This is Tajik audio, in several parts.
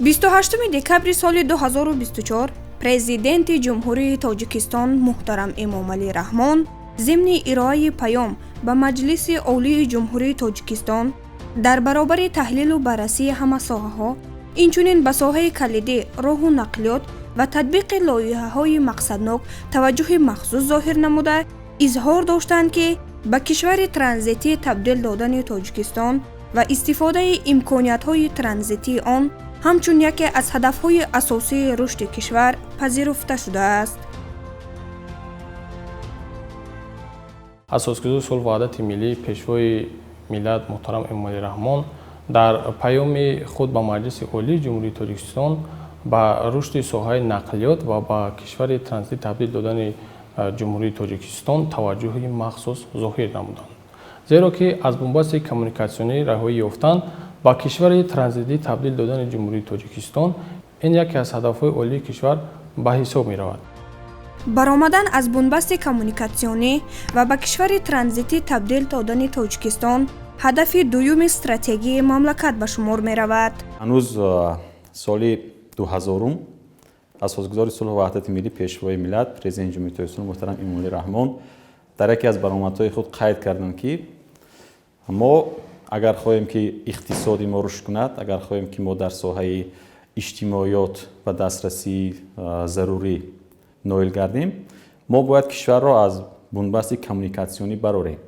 28 декабри соли 2024 Президенти Ҷумҳурии Тоҷикистон муҳтарам Эмомалӣ Раҳмон зимни ироаи паём ба Маҷлиси Олии Ҷумҳурии Тоҷикистон дар баробари таҳлилу баррасии ҳама соҳаҳо, инчунин ба соҳаи калидӣ роҳу нақлиёт ва татбиқи лоиҳаҳои мақсаднок таваҷҷӯҳи махсус зоҳир намуда, изҳор доштанд, ки ба кишвари транзитӣ табдил додани Тоҷикистон ва истифодаи имкониятҳои транзитии он ҳамчун яке аз ҳадафҳои асосии рушди кишвар пазируфта шудааст. Асосгузори сулҳу ваҳдати миллӣ, Пешвои миллат муҳтарам Эмомалӣ Раҳмон дар паёми худ ба Маҷлиси Олии Ҷумҳурии Тоҷикистон ба рушди соҳаи нақлиёт ва ба кишвари транзитӣ табдил додани Ҷумҳурии Тоҷикистон таваҷҷӯҳи махсус зоҳир намуданд. Зеро ки аз бунбасти коммуникатсионӣ раҳоӣ ёфтан, ба кишвари транзитӣ табдил додани Ҷумҳурии Тоҷикистон ин яке аз ҳадафҳои олии кишвар ба ҳисоб меравад. Баромадан аз бунбасти коммуникатсионӣ ва ба кишвари транзитӣ табдил додани Тоҷикистон ҳадафи дуюми стратегии мамлакат ба шумор меравад. Ҳанӯз соли 2000 асосгузори сулҳу ваҳдати миллӣ, Пешвои миллат, Президенти Ҷумҳурии Тоҷикистон муҳтарам Эмомалӣ Раҳмон дар яке аз баромадҳои худ қайд карданд, ки мо агар хоҳем, ки иқтисоди мо рушд кунад, агар хоҳем, ки мо дар соҳаи иҷтимоиёт ба дастрасии зарурӣ ноил гардем, мо бояд кишварро аз бунбасти коммуникатсионӣ барорем.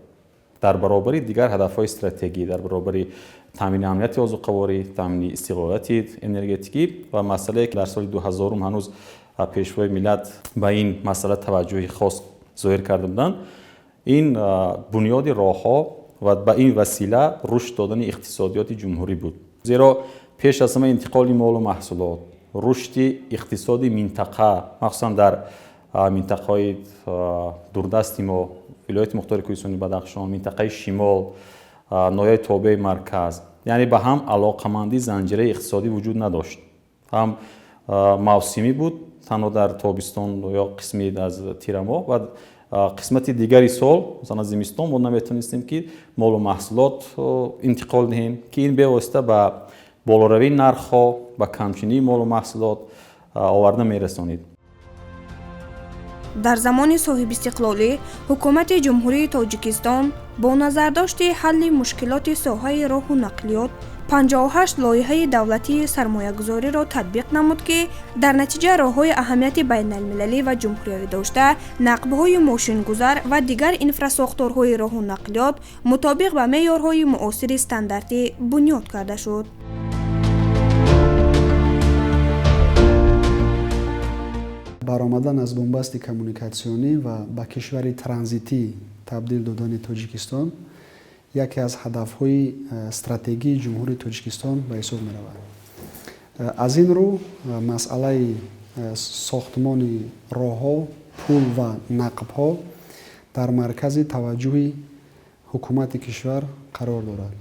Дар баробари дигар ҳадафҳои стратегӣ, дар баробари таъмини амнияти озуқаворӣ, таъмини истиқлолияти энергетикӣ ва масъалае, ки дар соли 2000 ҳанӯз Пешвои миллат ба ин масъала таваҷҷӯҳи хос зоҳир карда буданд, ин бунёди роҳҳо ва ба ин васила рушд додани иқтисодиёти ҷумҳурӣ буд. Зеро пеш аз ҳама интиқоли молу маҳсулот, рушди иқтисоди минтақа, махсусан дар минтақаҳои дурдасти мо, вилояти мухтори Кӯҳистони Бадахшон, минтақаи шимол, ноҳияи тобеи марказ, яъне ба ҳам алоқамандии занҷираи иқтисодӣ вуҷуд надошт. Ҳам мавсимӣ буд, танҳо дар тобистон ё қисми аз тирамоҳ ва қисмати дигари сол, масалан зимистон, мо наметавонистем, ки молу маҳсулот интиқол диҳем, ки ин бевосита ба болоравии нархҳо, ба камчинии молу маҳсулот оварда мерасонид. Дар замони соҳибистиқлолӣ ҳукумати Ҷумҳурии Тоҷикистон бо назардошти ҳалли мушкилоти соҳаи роҳу нақлиёт 58 лоиҳаи давлатии сармоягузориро татбиқ намуд, ки дар натиҷа роҳҳои аҳамияти байналмилалӣ ва ҷумҳуриявӣ дошта, нақбҳои мошингузар ва дигар инфрасохторҳои роҳу нақлиёт мутобиқ ба меъёрҳои муосири стандартӣ бунёд карда шуд. Баромадан аз бунбасти коммуникатсионӣ ва ба кишвари транзитӣ табдил додани Тоҷикистон яке аз ҳадафҳои стратегии Ҷумҳурии Тоҷикистон ба ҳисоб меравад. Аз ин рӯ масъалаи сохтмони роҳҳо, пул ва нақбҳо дар маркази таваҷҷӯҳи ҳукумати кишвар қарор дорад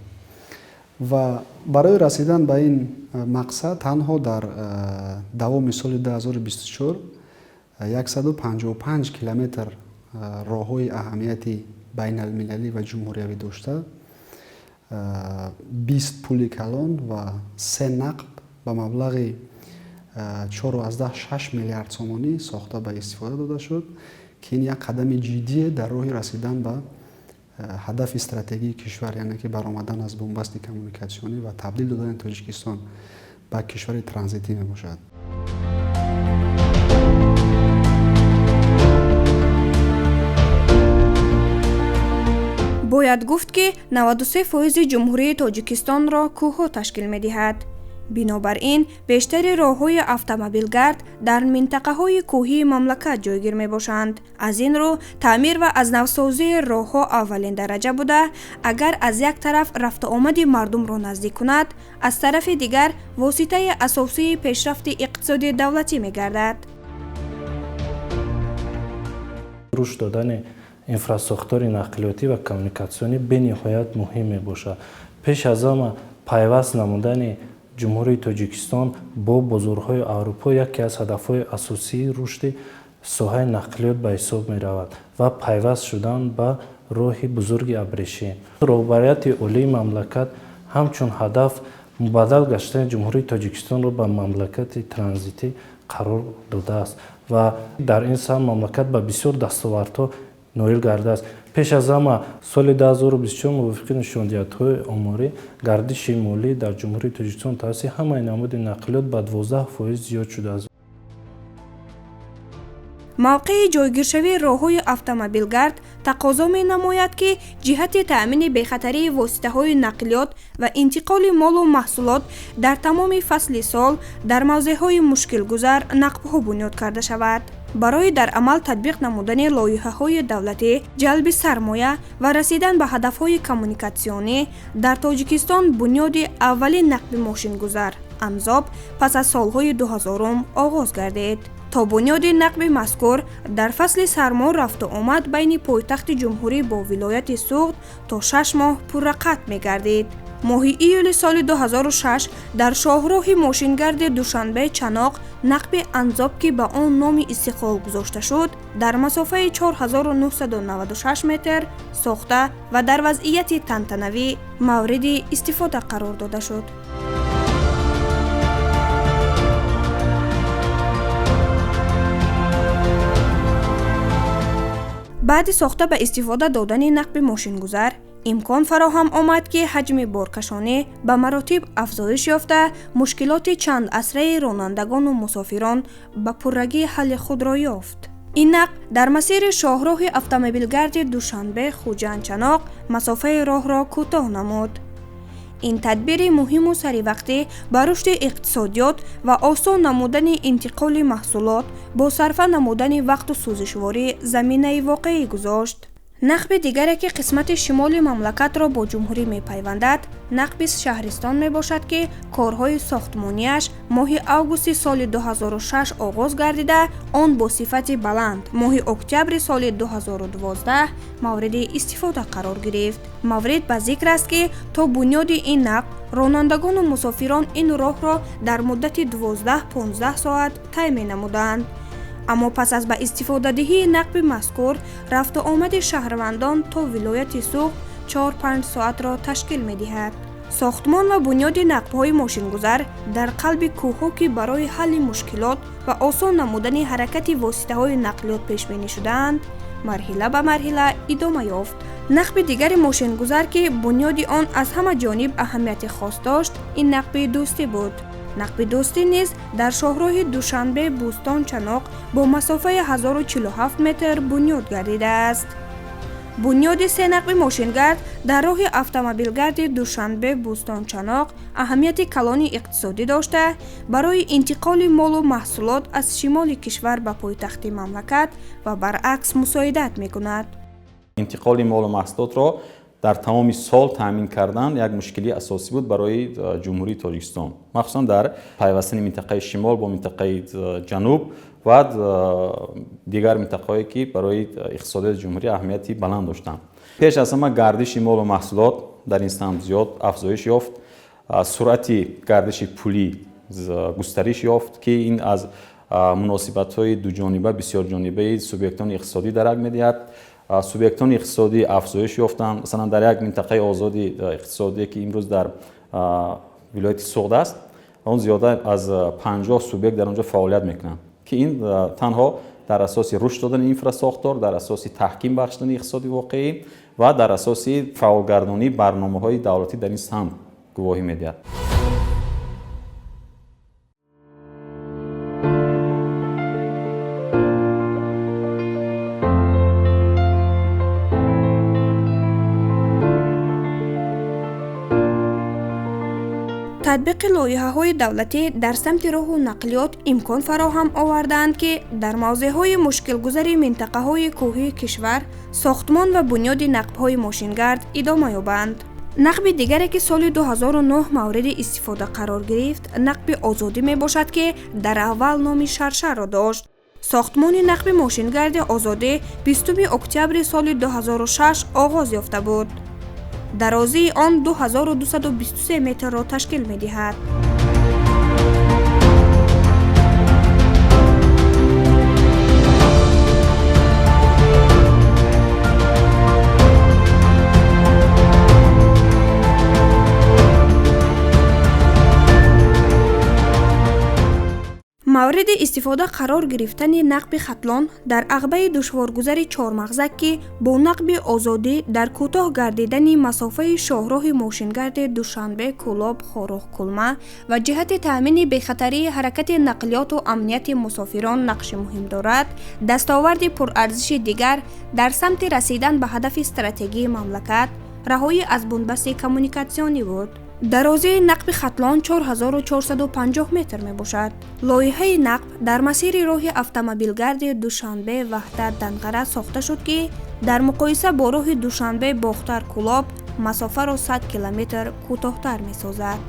ва барои расидан ба ин мақсад танҳо дар давоми соли 2024 155 километр роҳҳои аҳамияти байналмилалӣ ва ҷумҳуриявӣ дошта, 20 пули калон ва се нақб ба маблағи 4,6 миллиард сомонӣ сохта ба истифода дода шуд, ки ин як қадами ҷиддие дар роҳи расидан ба ҳадафи стратегии кишвар, яъне ки баромадан аз бунбасти коммуникатсионӣ ва табдил додани Тоҷикистон ба кишвари транзитӣ мебошад. Бояд гуфт, ки 93% Ҷумҳурии Тоҷикистонро кӯҳҳо ташкил медиҳад. Бинобар ин бештари роҳҳои автомобилгард дар минтақаҳои кӯҳии мамлакат ҷойгир мебошанд. Аз ин рӯ таъмир ва аз навсозии роҳҳо аввалин дараҷа буда, агар аз як тараф рафтуомади мардумро наздик кунад, аз тарафи дигар воситаи асосии пешрафти иқтисоди давлатӣ мегардад. Рушд додани инфрасохтори нақлиётӣ ва коммуникатсионӣ бениҳоят муҳим мебошад. Пеш аз ҳама пайваст намудани Ҷумҳурии Тоҷикистон бо бозорҳои Аврупо яке аз ҳадафҳои асосии рушди соҳаи нақлиёт ба ҳисоб меравад ва пайваст шудан ба роҳи бузурги абрешим. Роҳбарияти олии мамлакат ҳамчун ҳадаф Мубаддал гаштани Ҷумҳурии Тоҷикистонро ба мамлакати транзитӣ қарор додааст ва дар ин самт мамлакат ба бисёр дастовардҳо ноил гардааст. Пеш аз ҳама, соли 2024 мувофиқи нишондиҳатҳои оморӣ гардиши молӣ дар Ҷумҳурии Тоҷикистон тавассути ҳамаи намуди нақлиёт ба 12% зиёд шудааст. Мавқеи ҷойгиршавии роҳҳои автомобилгард тақозо менамояд, ки ҷиҳати таъмини бехатарии воситаҳои нақлиёт ва интиқоли молу маҳсулот дар тамоми фасли сол дар мавзеъҳои мушкилгузар нақбҳо бунёд карда шавад. Барои дар амал татбиқ намудани лоиҳаҳои давлатӣ, ҷалби сармоя ва расидан ба ҳадафҳои коммуникатсионӣ дар Тоҷикистон бунёди аввалин нақби мошингузар Анзоб пас аз солҳои 2000 оғоз гардид. То бунёди нақби мазкур дар фасли сармо рафту омад байни пойтахти ҷумҳурӣ бо вилояти Суғд то 6 моҳ пурра қатъ мегардид. Моҳи июли соли 2006 дар шоҳроҳи мошингарди Душанбе-Чаноқ нақби Анзоб, ки ба он номи Истиқлол гузошта шуд, дар масофаи 4996 метр сохта ва дар вазъияти тантанавӣ мавриди истифода қарор дода шуд. Баъди сохта ба истифода додани нақби мошингузар имкон фароҳам омад, ки ҳаҷми боркашонӣ ба маротиб афзоиш ёфта, мушкилоти чандасраи ронандагону мусофирон ба пуррагӣ ҳалли худро ёфт. Ин нақб дар масири шоҳроҳи автомобилгарди Душанбе-Хуҷанд-Чаноқ масофаи роҳро кӯтоҳ намуд. Ин тадбири муҳиму саривақтӣ ба рушди иқтисодиёт ва осон намудани интиқоли маҳсулот бо сарфа намудани вақту сӯзишворӣ заминаи воқеӣ гузошт. Нақби дигаре, ки қисмати шимоли мамлакатро бо ҷумҳурӣ мепайвандад, нақби шаҳристон мебошад, ки корҳои сохтмонияш моҳи августи соли 2006 оғоз гардида, он бо сифати баланд моҳи октябри соли 2012 мавриди истифода қарор гирифт. Маврид ба зикр аст, ки то бунёди ин нақб ронандагону мусофирон ин роҳро дар муддати 12-15 соат тай менамуданд. Аммо пас аз ба истифодадиҳии нақби мазкур рафту омади шаҳрвандон то вилояти Суғд 4-5 соатро ташкил медиҳад. Сохтмон ва бунёди нақбҳои мошингузар дар қалби кӯҳҳо, ки барои ҳалли мушкилот ва осон намудани ҳаракати воситаҳои нақлиёт пешбинӣ шудаанд, марҳила ба марҳила идома ёфт. Нақби дигари мошингузар, ки бунёди он аз ҳама ҷониб аҳамияти хос дошт, ин нақби Дӯстӣ буд. Нақби Дӯстӣ низ дар шоҳроҳи Душанбе-Бӯстон-Чаноқ бо масофаи 1047 метр бунёд гардидааст. Бунёди се нақби мошингард дар роҳи автомобилгарди Душанбе-Бӯстон-Чаноқ аҳамияти калони иқтисодӣ дошта, барои интиқоли молу маҳсулот аз шимоли кишвар ба пойтахти мамлакат ва баръакс мусоидат мекунад. Интиқоли молу маҳсулотро дар тамоми сол таъмин кардан як мушкилии асосӣ буд барои Ҷумҳурии Тоҷикистон, махсусан дар пайвастани минтақаи шимол бо минтақаи ҷануб ва дигар минтақаҳое, ки барои иқтисодиёти ҷумҳурӣ аҳамияти баланд доштанд. Пеш аз ҳама гардиши молу маҳсулот дар ин самт зиёд афзоиш ёфт, суръати гардиши пулӣ густариш ёфт, ки ин аз муносибатҳои дуҷониба, бисёрҷонибаи субъектони иқтисодӣ дарак медиҳад. Субъектони иқтисодӣ афзоиш ёфтанд. Масалан, дар як минтақаи озоди иқтисодие, ки имрӯз дар вилояти Суғд аст, он зиёда аз 50 субъект дар он ҷо фаъолият мекунанд, ки ин танҳо дар асоси рушд додани инфрасохтор, дар асоси таҳким бахшидани иқтисоди воқеӣ ва дар асоси фаъолгардонии барномаҳои давлатӣ дар ин самт гувоҳӣ медиҳад. Татбиқи лоиҳаҳои давлатӣ дар самти роҳу нақлиёт имкон фароҳам овардаанд, ки дар мавзеъҳои мушкилгузари минтақаҳои кӯҳии кишвар сохтмон ва бунёди нақбҳои мошингард идома ёбанд. Нақби дигаре, ки соли 2009 мавриди истифода қарор гирифт, нақби Озодӣ мебошад, ки дар аввал номи Шаршарро дошт. Сохтмони нақби мошингарди Озодӣ 20 октябри соли 2006 оғоз ёфта буд. Дарозии он 2223 метрро ташкил медиҳад. Мавриди истифода қарор гирифтани нақби Хатлон дар ағбаи душворгузари Чормағзак, ки бо нақби Озодӣ дар кӯтоҳ гардидани масофаи шоҳроҳи мошингарди Душанбе Кӯлоб Хоруғ Кулма ва ҷиҳати таъмини бехатарии ҳаракати нақлиёту амнияти мусофирон нақши муҳим дорад, дастоварди пурарзиши дигар дар самти расидан ба ҳадафи стратегии мамлакат раҳоӣ аз бунбасти коммуникатсионӣ буд. Дарозии нақби Хатлон 4450 метр мебошад. Лоиҳаи нақб дар масири роҳи автомобилгарди Душанбе Ваҳдат Данғара сохта шуд, ки дар муқоиса бо роҳи Душанбе Бохтар Кӯлоб масофаро 100 километр кӯтоҳтар месозад.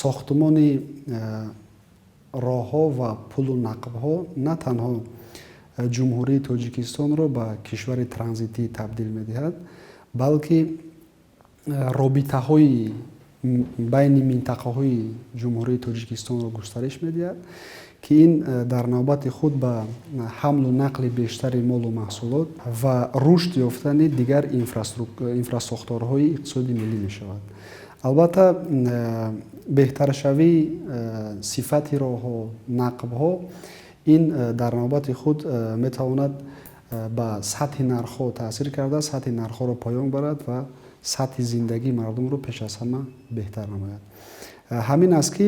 Сохтмони роҳҳо ва пулу нақбҳо на танҳо Ҷумҳурии Тоҷикистонро ба кишвари транзитӣ табдил медиҳад, балки робитаҳои байни минтақаҳои Ҷумҳурии Тоҷикистонро густариш медиҳад, ки ин дар навбати худ ба ҳамлу нақли бештари молу маҳсулот ва рушд ёфтани дигар инфрасохторҳои иқтисоди миллӣ мешавад. Албатта, беҳтаршавии сифати роҳҳо, нақбҳо ин дар навбати худ метавонад ба сатҳи нархҳо таъсир карда, сатҳи нархҳоро поён барад ва сатҳи зиндагии мардумро пеш аз ҳама беҳтар намояд. Ҳамин аст, ки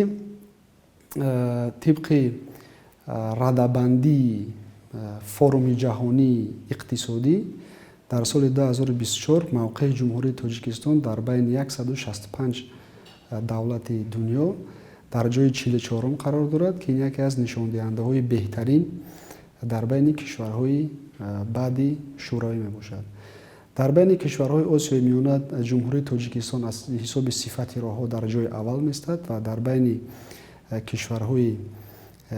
тибқи радабандии форуми ҷаҳонии иқтисодӣ дар соли 2024 мавқеи Ҷумҳурии Тоҷикистон дар байни 165 давлати дунё дар ҷои 44-ум қарор дорад, ки ин яке аз нишондиҳандаҳои беҳтарин дар байни кишварҳои баъди шӯравӣ мебошад. Дар байни кишварҳои Осиёи Миёна Ҷумҳурии Тоҷикистон аз ҳисоби сифати роҳҳо дар ҷои аввал меистад ва дар байни кишварҳои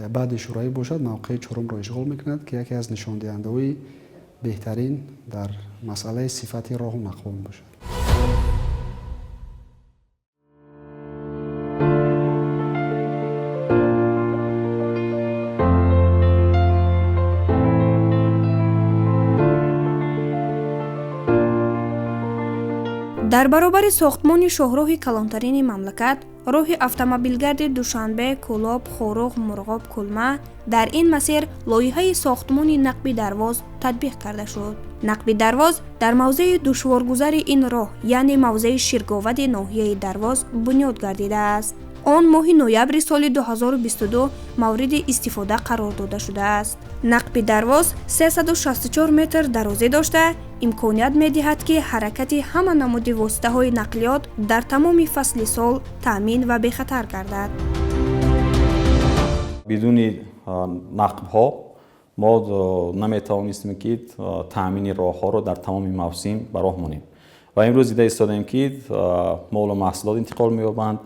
баъди шӯравӣ бошад мавқеи чорумро ишғол мекунад, ки яке аз нишондиҳандаҳои беҳтарин дар масъалаи сифати роҳу нақбҳо мебошад. Дар баробари сохтмони шоҳроҳи калонтарини мамлакат, роҳи автомобилгарди Душанбе Кӯлоб Хоруғ Мурғоб Кулма, дар ин масир лоиҳаи сохтмони нақби Дарвоз татбиқ карда шуд. Нақби Дарвоз дар мавзеи душворгузари ин роҳ, яъне мавзеи Ширговади ноҳияи Дарвоз бунёд гардидааст. Он моҳи ноябри соли 2022 мавриди истифода қарор дода шудааст. Нақби Дарвоз 364 метр дарозӣ дошта, имконият медиҳад, ки ҳаракати ҳама намуди воситаҳои нақлиёт дар тамоми фасли сол таъмин ва бехатар гардад. Бидуни нақбҳо мо наметавонистем, ки таъмини роҳҳоро дар тамоми мавсим ба роҳ монем. Ва имрӯз дида истодаем, ки молу маҳсулот интиқол меёбанд.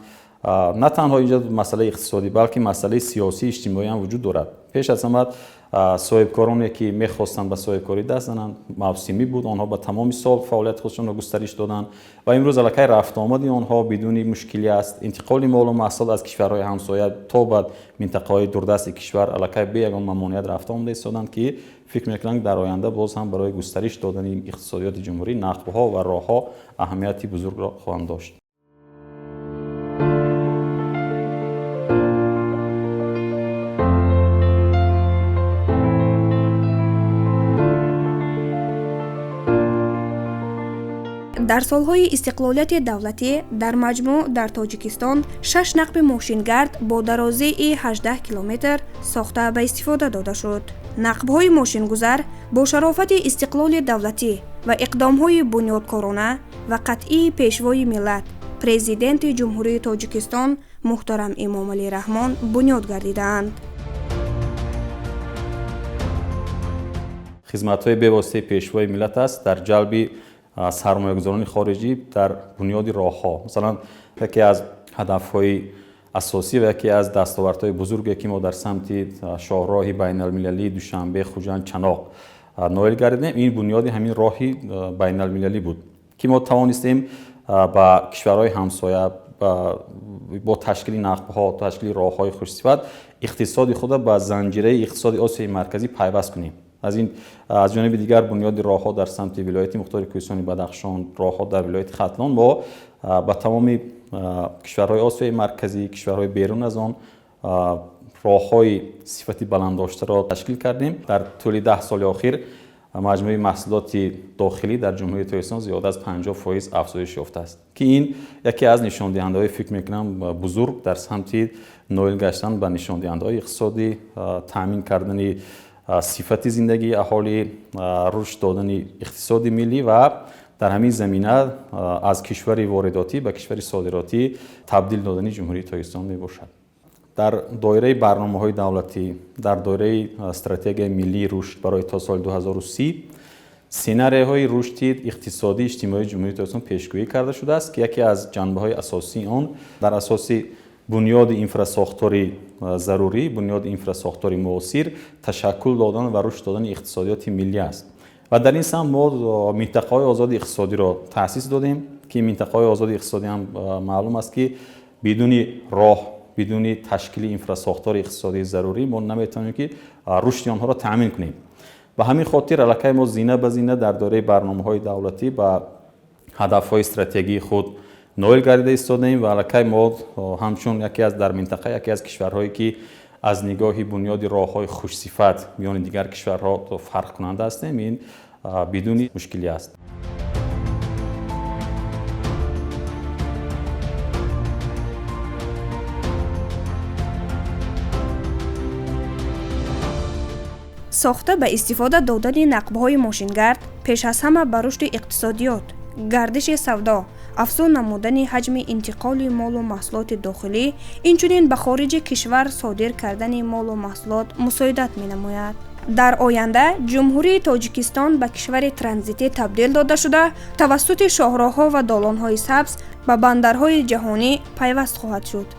На танҳо инҷо масъалаи иқтисодӣ, балки масъалаи сиёсӣ, иҷтимоӣ ҳам вуҷуд дорад. Пеш аз ҳама соҳибкороне, ки мехостанд ба соҳибкорӣ даст зананд, мавсимӣ буд, онҳо ба тамоми сол фаъолияти худшонро густариш доданд ва имрӯз аллакай рафтуомади онҳо бидуни мушкилӣ аст. Интиқоли молу маҳсулот аз кишварҳои ҳамсоя то ба минтақаҳои дурдасти кишвар аллакай бе ягон мамоният рафта омада истоданд, ки фикр мекунанд, дар оянда боз ҳам барои густариш додани иқтисодиёти ҷумҳурӣ нақбҳо ва роҳҳо аҳамияти бузургро хоҳанд дошт. Дар солҳои истиқлолияти давлатӣ дар маҷмӯъ дар Тоҷикистон 6 нақби мошингард бо дарозии 18 километр сохта ба истифода дода шуд. Нақбҳои мошингузар бо шарофати истиқлоли давлатӣ ва иқдомҳои бунёдкорона ва қатъии Пешвои миллат, Президенти Ҷумҳурии Тоҷикистон муҳтарам Эмомалӣ Раҳмон бунёд гардидаанд. Хизматҳои бевоситаи Пешвои миллат аст дар ҷалби сармоягузорони хориҷӣ дар бунёди роҳҳо. Масалан, яке аз ҳадафҳои асосӣ ва яке аз дастовардҳои бузурге, ки мо дар самти шоҳроҳи байналмилалии Душанбе Хуҷанд Чаноқ ноил гардидем, ин бунёди ҳамин роҳи байналмилалӣ буд, ки мо тавонистем ба кишварҳои ҳамсоя Бо ташкили нақбҳо, ташкили роҳҳои хушсифат иқтисоди худро ба занҷираи иқтисоди Осиёи Марказӣ пайваст кунем. Аз ҷониби дигар бунёди роҳҳо дар самти вилояти мухтори Кӯҳистони Бадахшон, роҳҳо дар вилояти Хатлон мо ба тамоми кишварҳои Осиёи Марказӣ, кишварҳои берун аз он роҳҳои сифати баланддоштаро ташкил кардем. Дар тӯли 10 соли охир маҷмӯи маҳсулоти дохилӣ дар Ҷумҳурии Тоҷикистон зиёда аз 50% афзоиш ёфтааст, ки ин яке аз нишондиҳандаҳои, фикр мекунам, бузург дар самти ноил гаштан ба нишондиҳандаҳои иқтисодӣ, таъмин кардани сифати зиндагии аҳолӣ, рушд додани иқтисоди миллӣ ва дар ҳамин замина аз кишвари воридотӣ ба кишвари содиротӣ табдил додани Ҷумҳурии Тоҷикистон мебошад. Дар доираи барномаҳои давлатӣ, дар доираи стратегияи миллии рушд барои то соли 2030 сценарияҳои рушди иқтисодӣ иҷтимоии Ҷумҳурии Тоҷикистон пешгӯӣ карда шудааст, ки яке аз ҷанбаҳои асосии он дар асоси бунёди инфрасохтори зарурӣ, бунёди инфрасохтори муосир ташаккул додан ва рушд додани иқтисодиёти миллӣ аст. Ва дар ин самт мо минтақаҳои озоди иқтисодиро таъсис додем, ки минтақаҳои озоди иқтисодӣ ҳам маълум аст, ки бидуни роҳ, бидуни ташкили инфрасохтори иқтисодии зарурӣ мо наметавонем, ки рушди онҳоро таъмин кунем. Ба ҳамин хотир аллакай мо зина ба зина дар доираи барномаҳои давлатӣ ба ҳадафҳои стратегии худ ноил гардида истодаем ва аллакай мо ҳамчун яке аз дар минтақа яке аз кишварҳое, ки аз нигоҳи бунёди роҳҳои хушсифат миёни дигар кишварҳо фарқкунанда ҳастем, ин бидуни мушкилӣ аст. Сохта ба истифода додани нақбҳои мошингард пеш аз ҳама ба рушди иқтисодиёт, гардиши савдо, афзун намудани ҳаҷми интиқоли молу маҳсулоти дохилӣ, инчунин ба хориҷи кишвар содир кардани молу маҳсулот мусоидат менамояд. Дар оянда Ҷумҳурии Тоҷикистон ба кишвари транзитӣ табдил дода шуда, тавассути шоҳроҳҳо ва долонҳои сабз ба бандарҳои ҷаҳонӣ пайваст хоҳад шуд.